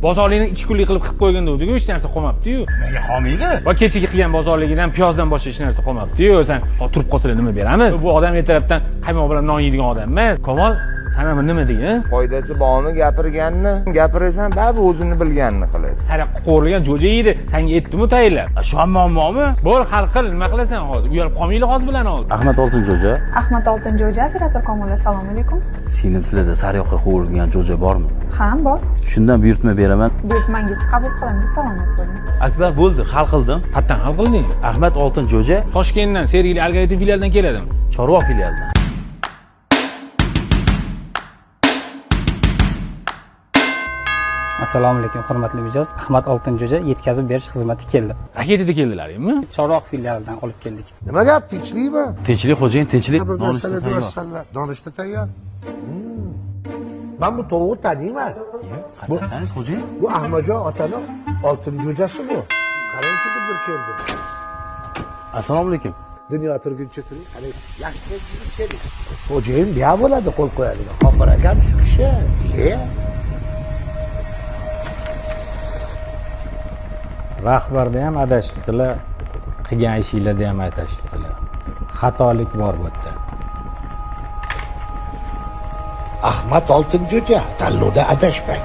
Bozorlikni 2 kunlik qilib qilib qo'ygan degandi-ku, hech narsa qolmabdi-yu. Nega qolmaydi? Va kechagi qilgan bozorligidan piyozdan boshqa hech narsa qolmabdi-yu. Sen turib qolsalar nima beramiz? Bu odam ertalabdan qaymoq bilan non yeydigan odam emas. Kamol, sana nima degan? Foydasi bormi gapirganni? Gapirasan, baribir o'zini bilganini qiladi. Sariq qo'rilgan jo'ja yeydi. Senga aytdim-ku tayinlab. Shu ham muammomi? Bo'l, hal qil, nima qilasan hozir? Uyalib qolmanglar hozir bilan hozir. Ahmad Oltin jo'ja. Ahmad Oltin jo'ja, operator Komil, assalomu alaykum. Singlim, sizlarda sariyog'ga qovurilgan jo'ja bormi? Ha, bor. Shundan buyurtma beraman. Buyurtmangizni qabul qilindi, salomat bo'ling. Akbar, bo'ldi, hal qildim. Qatdan hal qilding? Ahmad Oltin jo'ja Toshkentdan, Sergeli algoritm filialidan keladimi? Chorvoq filialidan. Assalomu alaykum, hurmatli mijoz. Ahmad Oltin jo'ja yetkazib berish xizmati keldi. Raketada keldilaringmi? Chorvoq filialidan olib keldik. Nima gap, tinchlikmi? Tinchlik xo'jayin, tinchlik. Bir Nonushta narsalar tayyor. durassanlar. Nonushta tayyor. Men bu tovuqni taniyman. Qattan taniysiz xo'jayin? Bu Ahmadjon otani oltin jo'jasi bu. Qarangchi, kimdir keldi. Assalomu alaykum. Dunyo turguncha turing. Qani, yaxshi keling. Xo'jayin buyoq bo'ladi, qo'l qo'yadigan. Qopir akam shu kishi. E? Rahbarda ham adashibsizlar, qilgan ishinglarda ham adashibsizlar. Xatolik bor bu yerda. Ahmad oltin jo'ja, tanlovda adashmang.